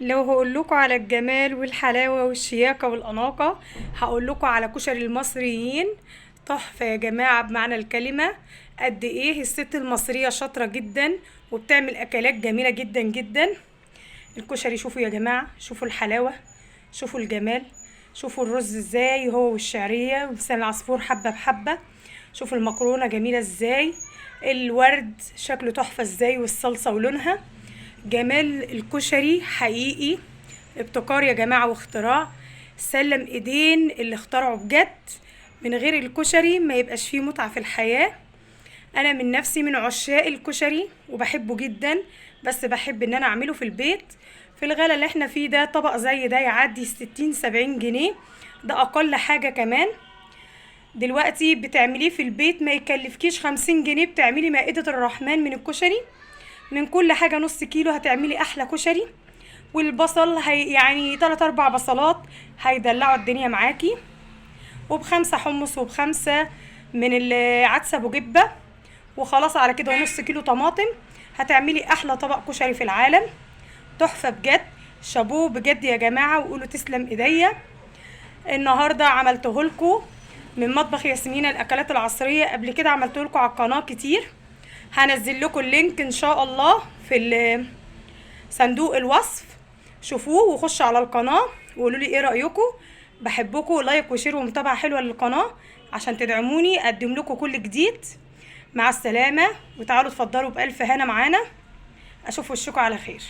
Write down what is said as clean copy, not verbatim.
لو هقول لكم على الجمال والحلاوة والشياكة والأناقة، هقول لكم على كشري المصريين. تحفة يا جماعة بمعنى الكلمة. قد ايه الست المصرية شاطرة جدا وبتعمل اكلات جميلة جدا جدا. الكشري شوفوا يا جماعة، شوفوا الحلاوة، شوفوا الجمال، شوفوا الرز ازاي هو والشعرية ولسان العصفور حبة بحبة، شوفوا المكرونة جميلة ازاي، الورد شكله تحفة ازاي، والصلصة ولونها. جمال الكشري حقيقي، ابتكار يا جماعة واختراع. سلم ايدين اللي اخترعوا بجد، من غير الكشري ما يبقاش فيه متعة في الحياة. انا من نفسي من عشاق الكشري وبحبه جدا، بس بحب ان انا اعمله في البيت. في الغلا اللي احنا فيه ده، طبق زي ده يعدي 60-70 جنيه، ده اقل حاجة. كمان دلوقتي بتعمليه في البيت ما يكلفكيش 50 جنيه، بتعملي مائدة الرحمن من الكشري، من كل حاجة نص كيلو هتعملي احلى كشري. والبصل هي يعني 3-4 بصلات هيدلعوا الدنيا معاكي، وب5 حمص وب5 من العدسة ابو جبة، وخلاص على كده، ونص كيلو طماطم، هتعملي احلى طبق كشري في العالم. تحفة بجد، شابوه بجد يا جماعة، وقولوا تسلم ايديا. النهاردة عملته لكم من مطبخ ياسمينة الاكلات العصرية، قبل كده عملته لكم على القناة كتير، هنزل لكم ال link ان شاء الله في صندوق الوصف، شوفوه وخشوا على القناة وقولوا لي ايه رأيكم. بحبكم، like و share ومتابعة حلوة للقناة عشان تدعموني اقدم لكم كل جديد. مع السلامة، وتعالوا اتفضلوا بألف هنا معانا. اشوف وشكم على خير.